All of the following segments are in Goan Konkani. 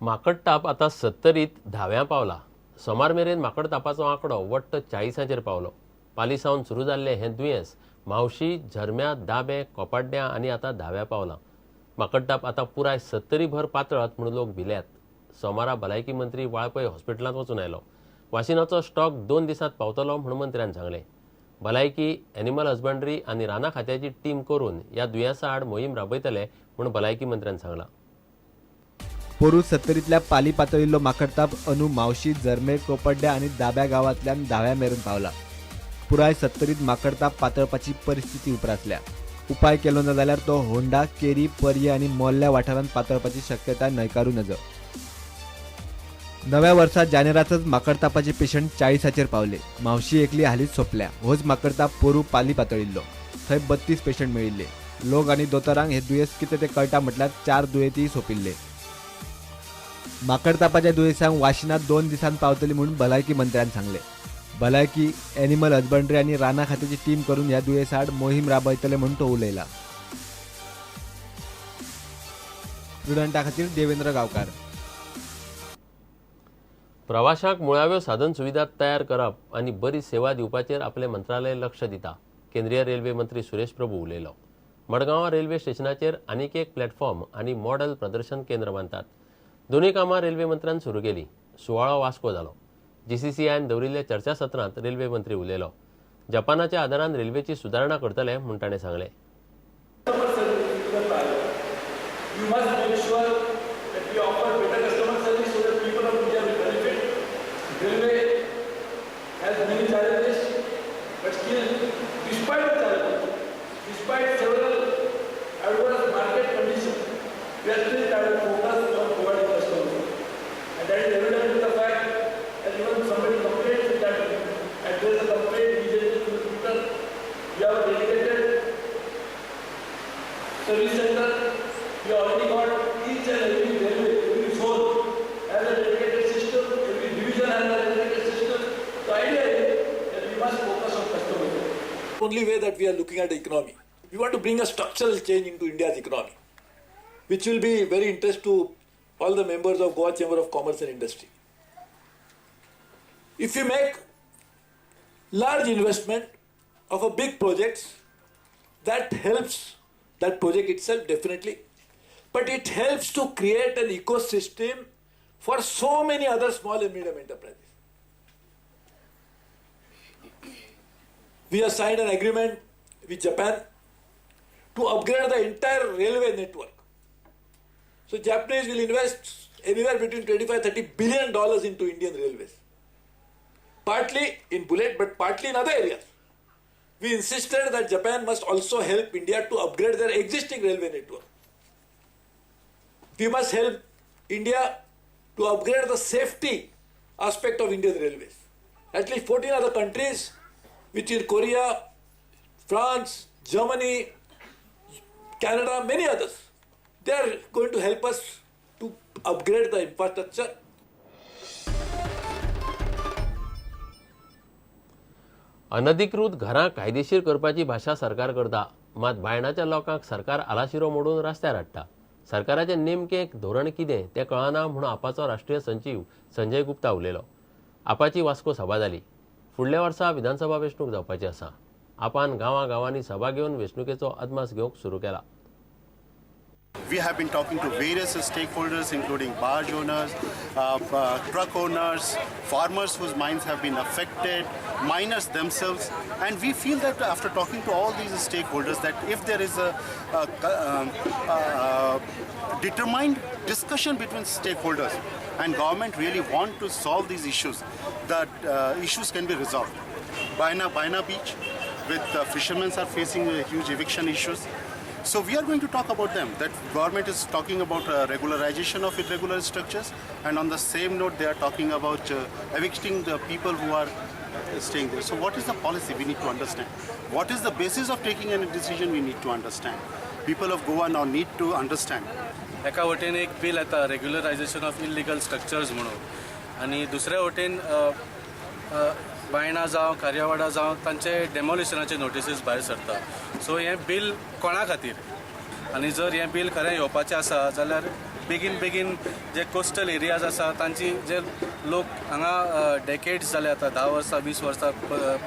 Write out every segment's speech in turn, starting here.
माकडताप आतां सत्तरीत धाव्या पावला. सोमार मेरेन माकडतापाचो आंकडो वट्ट 40 पावलो. पाली सावन सुरू जाल्लें हें दुयेंस म्हावशी, झरम्या, दाबे, कोपाड्ड्यां आनी आतां धाव्या पावलां. माकडताप आतां पुराय सत्तरीभर पातळत म्हूण लोक भिल्यात. सोमारा भलायकी मंत्री वाळपय हॉस्पिटलांत वचून आयलो. वाशिनाचो स्टॉक 2 दिसांत पावतलो म्हूण मंत्र्यान सांगलें. भलायकी, एनिमल हजबंडरी आनी रानां खात्याची टीम करून ह्या दुयेंसा आड मोहीम राबयतले म्हूण भलायकी मंत्र्यान सांगलां. पोरू सत्तरींतल्या पाली पातळिल्लो माकडताप अनु म्हावशी, जरमे, कोपड्ड्या आनी दाब्या गांवांतल्यान धाव्या मेरेन पावला. पुराय सत्तरीत माकडताप पातळपाची परिस्थिती उप्रासल्या. उपाय केलो ना जाल्यार तो होंडा, केरी, पर्ये आनी मोल्ल्या वाठारांत पातळपाची शक्यताय न्हयकारू नजो. नव्या वर्सा जानेरातच माकडतापाचे पेशंट 40 पावले. म्हावशी एकली हालींच सोंपल्या. होच माकडताप पोरू पाली पातळिल्लो. थंय 32 पेशंट मेळिल्ले. लोक आनी दोतोरांक हे दुयेंस कितें तें कळटा म्हटल्यार 4 दुयेंतीय सोंपिल्ले. माकडतापाच्या दुयेंसांक वाशिनां 2 दिसांत पावतली म्हूण भलायकी मंत्र्यान सांगलें. भलायकी, एनिमल हजबंडरी आनी रानां खात्याची टीम करून ह्या दुयेंसा आड मोहीम राबयतले म्हूण तो उलयला. प्रुडंटा खातीर देवेंद्र गांवकार. प्रवाशांक मुळाव्यो साधन सुविधा तयार करप आनी बरी सेवा दिवपाचेर आपलें मंत्रालय लक्ष दिता, केंद्रीय रेल्वे मंत्री सुरेश प्रभू उलयलो. मडगांवां रेल्वे स्टेशनाचेर आनीक एक प्लॅटफॉर्म आनी मॉडेल प्रदर्शन केंद्र बांदतात. दोनूय कामां रेल्वे मंत्र्यान सुरू केली. सुवाळो वास्को जालो. जीसीसीआयन दवरिल्ल्या चर्चासत्रांत रेल्वे मंत्री उलयलो. जपानाच्या आदारान रेल्वेची सुदारणा करतले म्हूण ताणें सांगलें. You must make sure that we offer better customer service so that people of India will benefit. Railway has many challenges, but still, despite the challenges, despite several adverse market conditions, we are still trying to focus on providing customer service. And that is evident in the fact that even somebody complains that address the complaint immediately through Twitter. We have a dedicated service center. We already got each and every railway, every zone has a dedicated system, every division has a dedicated system. The idea is that we must focus on customer service. Only way that we are looking at the economy. We want to bring a structural change into India's economy, which will be very interest to all the members of Goa Chamber of Commerce and Industry. If you make large investment of a big projects, that helps that project itself definitely, but it helps to create an ecosystem for so many other small and medium enterprises. We have signed an agreement with Japan to upgrade the entire railway network. So Japanese will invest anywhere between $25-30 billion into Indian railways. Partly in bullet, but partly in other areas. We insisted that Japan must also help India to upgrade their existing railway network. We must help India to upgrade the safety aspect of Indian railways. At least 14 other countries, which is Korea, France, Germany, Canada, many others, they are going to help us to upgrade the infrastructure. अनधिकृत घरां कायदेशीर करपाची भाशा सरकार करता, मात बायणाच्या लोकांक सरकार आलाशिरो मोडून रस्त्यार हाडटा. सरकाराचें नेमकें धोरण कितें तें कळना म्हूण आपाचो राष्ट्रीय सचीव संजय गुप्ता उलयलो. आपाची वास्को सभा जाली. फुडल्या वर्सा विधानसभा वेंचणूक जावपाची आसा. आपान गांवां गांवांनी सभा घेवन वेंचणुकेचो अदमास घेवंक सुरू केला. We have been talking to various stakeholders, including barge owners, truck owners, farmers whose mines have been affected, miners themselves, and we feel that after talking to all these stakeholders, that if there is a determined discussion between stakeholders and government really want to solve these issues, that issues can be resolved. Baina Beach, with fishermen are facing huge eviction issues. So we are going to talk about them, that government is talking about regularization of irregular structures, and on the same note they are talking about evicting the people who are staying there. So what is the policy we need to understand? What is the basis of taking any decision we need to understand? People of Goa now need to understand. एका वटेन एक बिल येता रेग्युलरायझेशन ऑफ इलिगल स्ट्रक्चर्स म्हणून, आनी दुसऱ्या वटेन बायणा जावं कार्यावाडा जावं तांचे डेमोलिशनाचे नोटिसीस भायर सरता. सो हें बील कोणा खातीर, आनी जर हें बील खरें येवपाचें आसा जाल्यार बेगीन बेगीन जे कोस्टल एरियाज आसा तांची जे लोक हांगा डेकेड्स जाले आतां 10 वर्सां 20 वर्सां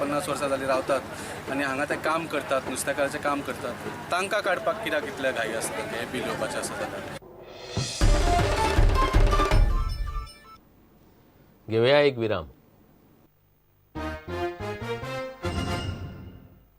50 वर्सां जालीं रावतात आनी हांगा ते काम करतात, नुस्तेकाराचें काम करतात, तांकां काडपाक कित्याक इतले घाई आसता हें बील येवपाचें आसा जाल्यार. घेवया एक विराम.